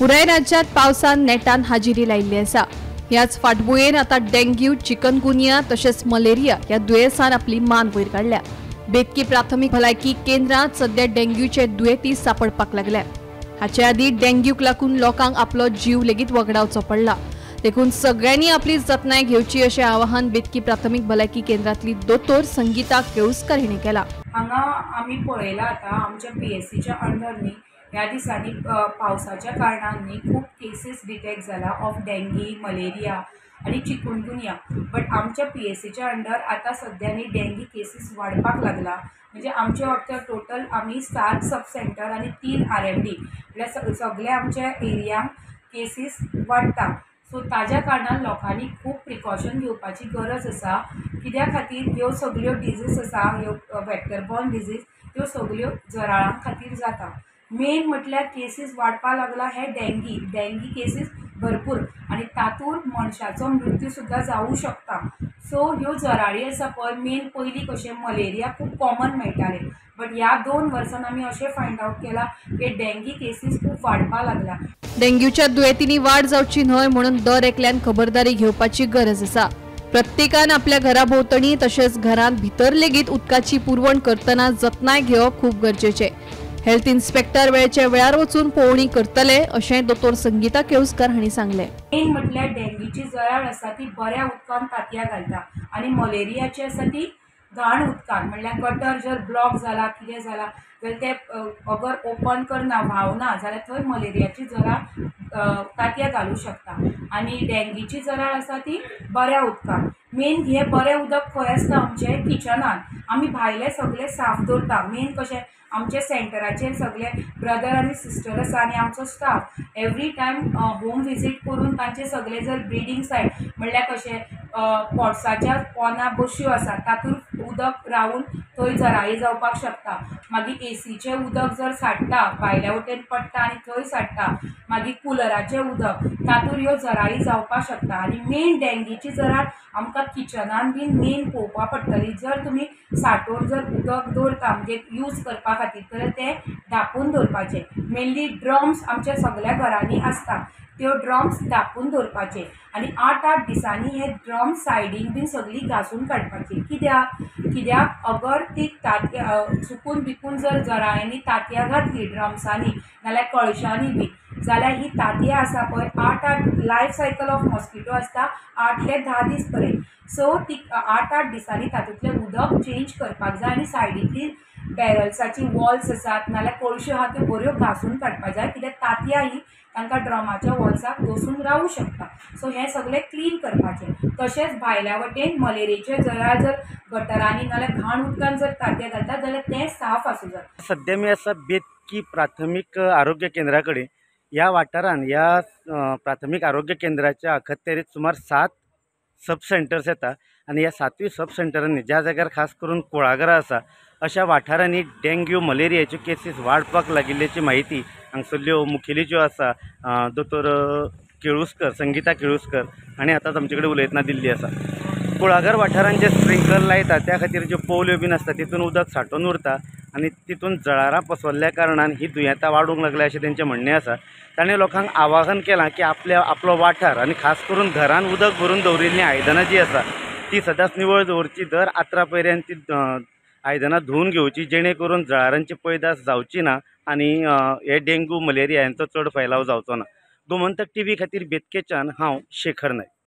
पुराय राज्यात पावसान नेटान हाजिरी लायिल्ली आसा. ह्याच फाटभुंयेर आतां डेंग्यू, चिकनगुनिया तशेंच मलेरिया ह्या दुयेंसान आपली मान वयर काडल्या. बेतकी प्राथमीक भलायकी केंद्रांत सध्या डेंग्यूचे दुयेंती सापडपाक लागल्या. हाचे आदीं डेंग्यूक लागून लोकांक आपलो जीव लेगीत वगडावचो पडला. देखून सगळ्यांनी आपली जतनाय घेवची अशें आवाहन बेतकी प्राथमीक भलायकी केंद्रांतली दोतोर संगीता केळुस्कर हिणें केलां. हांगा आमी पळयलां आतां आमच्या पीएसीच्या अंडर न्ही ह्या दिसांनी पावसाच्या कारणान न्ही खूब केसीस डिटेक्ट जाला ऑफ डेंगी, मलेरिया आनी चिकुनगुनिया. बट आमच्या पीएसीच्या अंडर आतां सद्या न्ही डेंगी केसीस वाडपाक लागला. म्हणजे आमच्या वखदार टोटल आमी 7 सब सेंटर आनी 3 RMD म्हळ्यार सगळे आमच्या एरियांक केसीस वाडटा. सो ताज्या कारणान लोकांनी खूब प्रिकॉशन घेवपाची गरज आसा. कित्या खातीर ह्यो सगळ्यो डिजीज आसा, ह्यो वॅक्टर बॉर्न डिजीज, त्यो सगळ्यो जराळां खातीर जाता. मेन म्हटल्यार केसीस वाडपाक लागला हे डेंगी. डेंगी केसीस भरपूर आनी तातूंत मनशाचो मृत्यू सुद्दां जावूं शकता. सो ह्यो जराळी आसा पळय, मेन पयलीं कशें मलेरिया खूब कॉमन मेळटाले, बट ह्या 2 वर्सान आमी अशें फायंड आवट केलां की डेंगी केसीस खूब वाडपाक लागला. डेंग्यूच्या दुयेंतींनी वाड जावची न्हय म्हणून दर एकल्यान खबरदारी घेवपाची गरज आसा. प्रत्येकान आपल्या घरा भोंवतणी तशेंच घरांत भितर लेगीत उदकाची पुरवण करतना जतनाय घेवप खूब गरजेचें. हेल्थ इन्स्पेक्टर वेळच्या वेळार वचून पळोवणी करतले अशें दोतोर संगीता केळुस्कर हांणी सांगलें. मेन म्हटल्यार डेंगीची जराळ आसा ती बऱ्या उदकान तांतयां घालता आनी मलेरियाची आसा ती घाण उदकान, म्हणल्यार गटर जर ब्लॉक जाला कितें जाला जाल्यार ते अगर ओपन करना, व्हांवना जाल्यार थंय मलेरियाची जराळ तांतयां घालूं शकता. आनी डेंगीची जराळ आसा ती बऱ्या उदकान. मेन हें बरें उदक खंय आसता आमचें किचनान. आमी भायलें सगळें साफ दवरता. मेन कशें आमच्या सेंटराचेर सगळे ब्रदर आनी सिस्टर आसा आनी आमचो staff every time home visit करून तांचे सगळे जर ब्रिडींग सायट म्हणल्यार कशें पॉट्साच्या पोना बश्यो आसा तातूंत उदक रावून थंय जराळी जावपाक शकता. मागीर एसीचें उदक जर साडटा भायल्या वटेन पडटा आनी थंय साडटा. मागीर कुलराचें उदक तातूंत ह्यो जराळी जावपाक शकता. आनी मेन डेंगीची जराळ आमकां किचनान बीन मेन पळोवपा पडटली. जर तुमी साठोवन जर उदक दवरता म्हणजे यूज करपा खातीर तर तें धांपून दवरपाचें. मेनली ड्रम्स आमच्या सगल्या घरांनी आसता, त्यो ड्रम्स धांपून दवरपाचे आनी 8-8 दिसांनी हे ड्रम्स सायडीन बीन सगळी घासून काडपाची. कित्याक कित्याक अगर ती तांतयां चुकून बिकून जर जराळ्यांनी तांतयां घातली ड्रम्सांनी नाल्यार कळशांनी बी जाल्यार ही तांतयां आसा पळय 8-8 लायफ सायकल ऑफ मॉस्किटो आसता 8 ते 10 दीस पर्यंत. सो ती 8-8 दिसांनी तातूंतलें उदक चेंज करपाक जाय आनी सायडींतली बॅरल्साची वॉल्स आसात नाल्यार कळश्यो आहा त्यो बऱ्यो घासून काडपाक जाय. कित्याक तांतयां ही तांकां ड्रमाच्या वॉल्साक दसून रावूं शकता. सो हें सगळें क्लीन करपाचें. तशेंच भायल्या वटेन मलेरियेचे जराळ जर गटरांनी नाल्यार घाण उदकान जर तांतयां घालता जाल्यार तें साफ आसूं जाय. सद्या मी आसा बेतकी प्राथमीक आरोग्य केंद्रा कडेन. ह्या वाठारान ह्या प्राथमीक आरोग्य केंद्राच्या अखत्यारीत सुमार 7 सब सेंटर्स येता आनी ह्या 7 सब सेंटरांनी ज्या जाग्यार खास करून कुळागरां आसा अशा वाठारांनी डेंग्यू, मलेरियाच्यो केसीस वाडपाक लागिल्ल्याची म्हायती हांगसरल्यो मुखेली ज्यो आसा दोतोर केळुस्कर, संगीता केळुस्कर हांणी आतांच आमचे कडेन उलयतना दिल्ली आसा. कुळागर वाठारांत जे स्प्रिंकलर लायता त्या खातीर ज्यो पोवल्यो बीन आसता तितून उदक सांठोवन उरता आनी तितून जळारां पसरल्या कारणान ही दुयेंतां वाडूंक लागल्या अशें तेंचें म्हणणें आसा. ताणें लोकांक आवाहन केलां की आपल्या आपलो वाठार आनी खास करून घरान उदक भरून दवरिल्लीं आयदनां जीं आसा ती सदांच निवळ दवरची, दर आत्रा पयऱ्यान ती आयदनां धुवन घेवची जेणे करून जळारांची पैदास जावची ना आनी हे डेंग्यू, मलेरिया हांचो चड फैलाव जावचो ना. गोमंतक टीव्ही खातीर बेतकेच्यान हांव शेखर नायक.